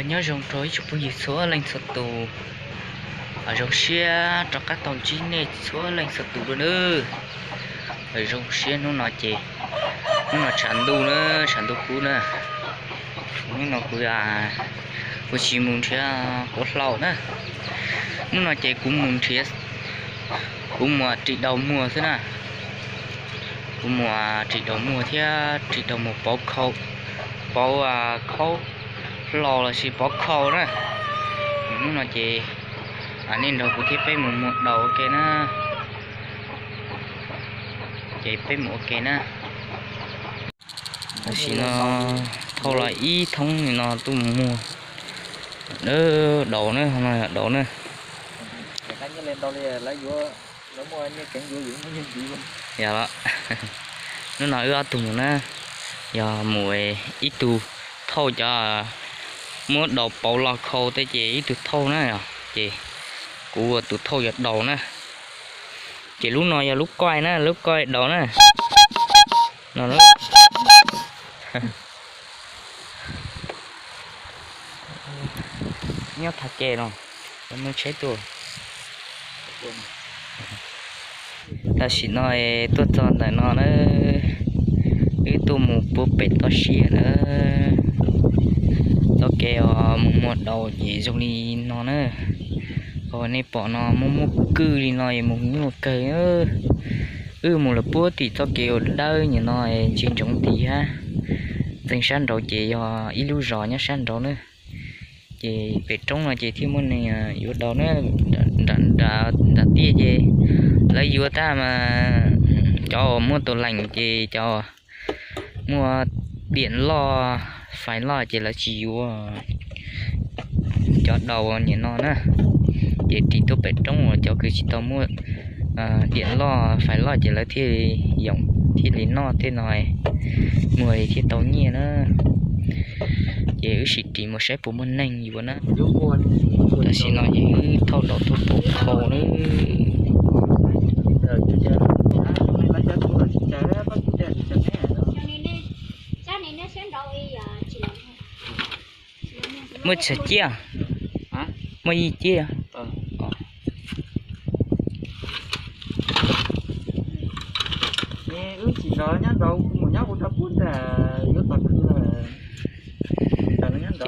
Nyob zoo rau ib tsoom phooj ywg txhua leej txhua tus, zoo siab rov qab tau ntsib nej txhua leej txhua tus dua nawb. Zoo siab hnub no ces, hnub no tshav ntuj na, tshav ntuj kub na. Hnub no kuv, kuv tsis mus nrhiav quav hlau na. Hnub no ces kuv mus nrhiav, kuv mus ris daus muag xwb na. Kuv mus ris daus muag thiab ris daus muag pauv khau, pauv khaub hlau los sis pauv khau na. Hnub no ces nej nrog kuv thiab peb mus muag daus ua ke na. Ces peb mus ua ke na. Tam sim no thauj los ib thoob li no tuaj mus muag daus na, no yog daus na. Yog los, hnub no wb ob tug mus na, yog mus ib tug thauj cov muab daus pauv los khau tej ces ib tug thauj na, ces kuv ua tus thauj cov daus na. Ces lub no yog lub kaij na, lub kaij daus na. No, nyob thaj ke no, nws tsheb tuaj. Tam sim no es tuaj txog ntawm no na, wb tuaj mus puag pem toj siab na. Txoj kev uas mus muag daus ces zoo li no na. Uas nej pom no muaj muaj kwj li no es mus nyuaj kawg. Wb mus lawm puag tim txoj kev uas dawb nyuam no es ntsia ntsoov tim hab, txeev sab nraud ces yog ib lub zos nyob sab nraud na. Ces pem roob no ces thiaj muaj neeg yuav daus na, nram, nram tiaj ces lawv yuav tag mas cov uas muaj tus leem ces cov muaj diam loj fais loj ces lawv tsis yuav cov daus nyuam no na. Ces ris tuaj pem roob uas cov kws tsis tau muaj diam loj fais loj ces lawv thiaj yoom thiaj li noj tej no, muag li thiaj tau nyiaj na. Ces wb sim ris mus saib puas muaj neeg yuav na. Tam sim no ces wb thauj daus tuaj pauv khau na. Muaj tsawg ciaj? Muaj yim ciaj. Ces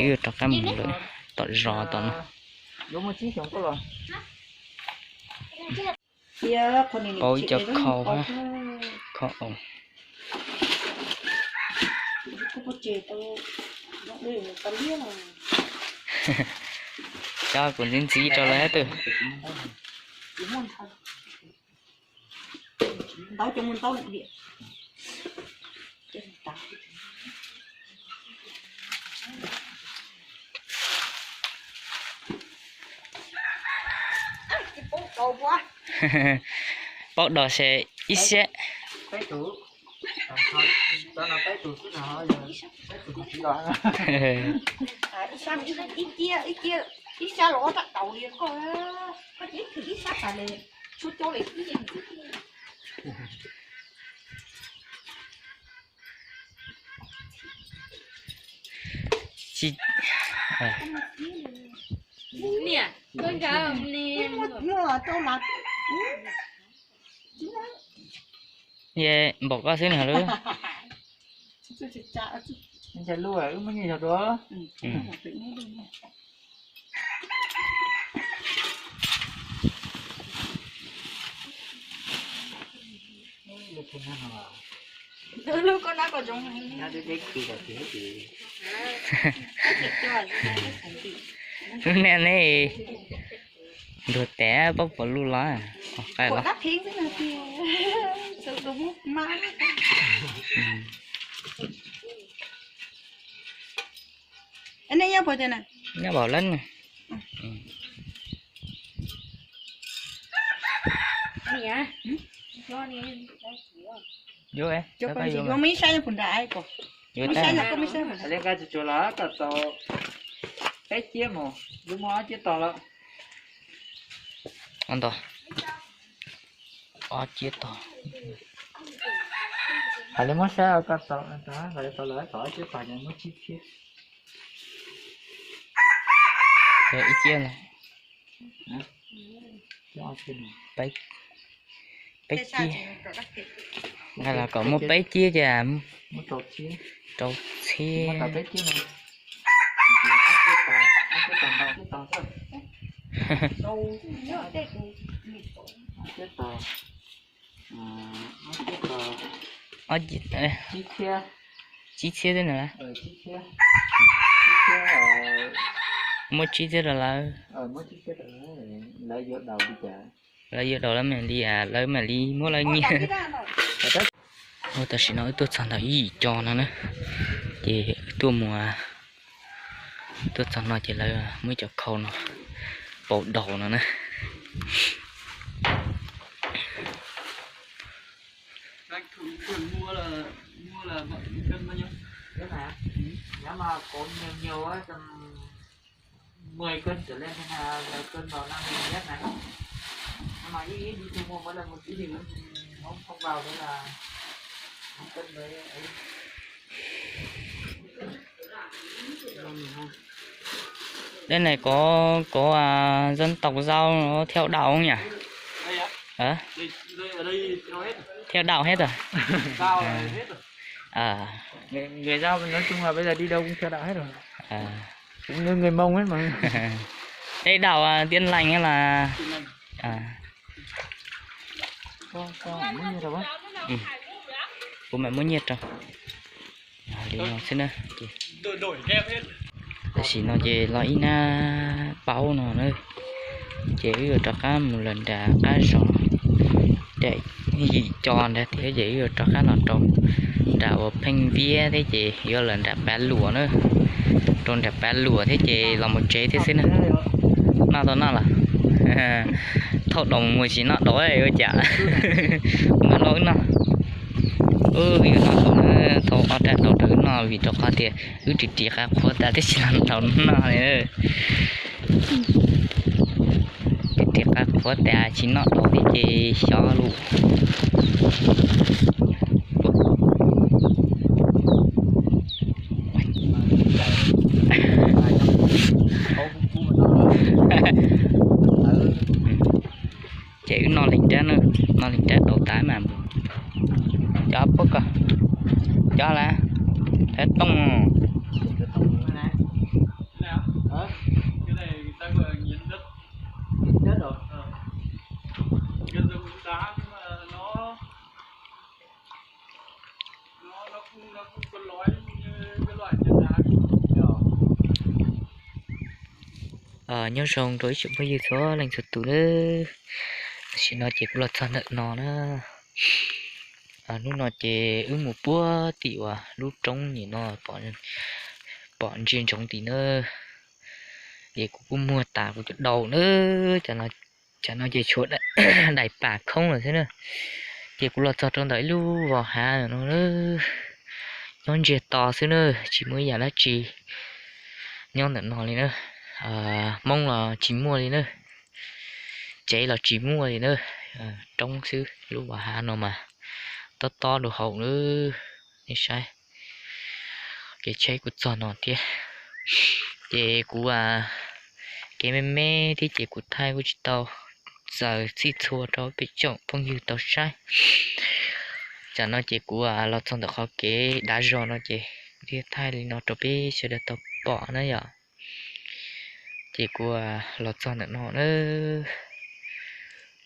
wb rov qab mus lawm tom zos tom no. Pauv ib co khau, khau. Cov kuv ntxiv ntxiv rau lawv hab twg. Paub dos se ib sab. Npaum koj xwb na lub. Lub niag ne, ntuag tes pab puas lub los, qaij los. Nyob npaum lawm. Yuav ib sab nyob puag nrad. Yuav ib sab nyob puag nrad. Peb ciab mus, lub muab ob ciab tog lawm. Ob ciab tog. Hais li muab sab koj tau, hais li tau lawm tau ob ciab tog ces muab tsib txhiab. Ib ciab no, peb ciab, nqa los kom muaj peb ciab ces rau txhiab. Tsib txhiab xwb na. Muab tsib txhiab rau lawv. Lawv yuav daus lawv mam li, lawv mam li muab lawv nyiaj. Tam sim no wb tuaj txog ntawm ib yim co no na, ces wb tuaj mus, tuaj txog no ces lawv muab cov khau no pauv daus no na. Cái này có có à, dân tộc Dao nó theo đạo không nhỉ? Hả? Theo đạo hết rồi. À. Người, người Dao nói chung là bây giờ đi đâu cũng theo đạo hết rồi. À. Cũng như người Mông ấy mà. Thế đạo à, Tin Lành hay là à. Có, có muối nhiệt rồi á. Ừ. Bố mẹ muối nhiệt rồi. Li no xwb na. Tam sim no ces los ib hnab paub no na, ces wb yuav rov qab mus lawm nram qab zos, nram yim co ntawd thiab ces wb yuav rov qab los rau nram uas Pheej Viab thiab ces yuav lawm nram Pav Luam na, rau nram Pav Luam thiab ces los mus tsev thiab xwb na. Noj tau noj los? Thaum doos mus tsis noj doos ua cas. Mas no wb noj, wb yuav noj tau na, tau ob rab taus rau wb noj vim rau qhov tias wb ris ris qab qhuav tas thiaj tsis los tau noj li. Ris ris qab qhuav tas tsis noj doos thiab ces xyov lus. Ces wb noj li nrab, noj li nrab tau tas mas cov pab ko, cov lawm, thawv tooj. Nyob zoo rau ib tsoom phooj ywg txhua leej txhua tus nawb. Tam sim no ces kuv los txog ntawm no na. Hnub no ces wb mus puag tim uas lub roob nim no pom ntsia ntsoov tim na. Ces kuv kuj muag tas kuv cov daus na. Tam no ces tshuav daim pam khoob lawm xwb na. Ces kuv los txog rau ntawm ib lub vos hav no, nyob ntsiag to xwb na, tsis muaj ib yam dab tsi nyob ntawm no li na. Hmoob los tsis muaj li na, tsev los tsis muaj li na, roob xwb. Lub vos hav no mas tob tob rau hauv na, nej saib. Kev tsheb kuj txog no thiab, ces kuv kev me me thiab ces kuv thaij kuj tsis tau txaus txhij txhua rau peb tsoom phooj ywg tau saib. Tam no ces kuv los txog ntawm qhov kev dav zog no ces kuv thiaj thaij li no rau peb sawv daws tau pom na yom. Ces kuv los txog ntawm no na,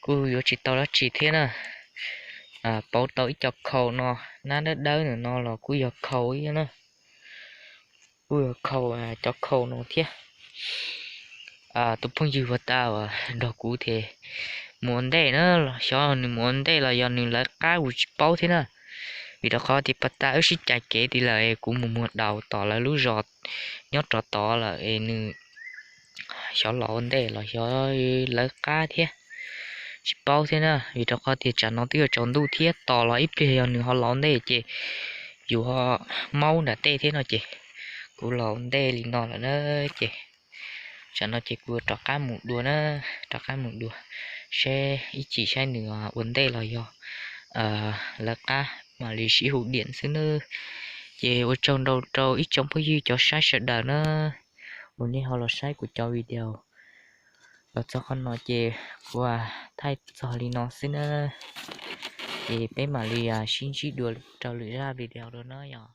kuj yuav tsis tau dab tsi thiab na. Pauv tau ib co khau no, nab dawb dawb ntawm no los kuj yog khau ib na, kuj yog khau, cov khau no thiab. Tus phooj ywg uas tas uas nrog kuv ces mus ua ntej na, xyov nws mus ua ntej los yog nws lawv qab kuv tsis paub thiab na. Vim rau qhov tias pas tas wb sib cais kev tid lawm, kuv mus muag daus tom lawv lub zos nyob rov tod lawm es nws xyov los ua ntej los xyov lawv qab thiab, tsis paub thiab na. Vim rau qhov tias tsam no twb yuav tsaus ntuj thiab, tos los ib pliag yog nws ho los ua ntej ces yus ho maub nram tej thiab no ces kuv los ua ntej li no lawm na. Ces tsam no ces kuv rov qab mus dua na, rov qab mus dua seb ib chim saib nws ua ntej los yog lawv qab mam li sib hu diam xwb nawb. Ces ua tsaug ntau rau ib tsoom phooj ywg cov saib sawv daws na. Uas nej ho los saib kuv cov video los txog qhov no ces kuv thaij txog li no xwb na. Ces peb mam li sib ntsib dua rau lwm zaj video dua na yom.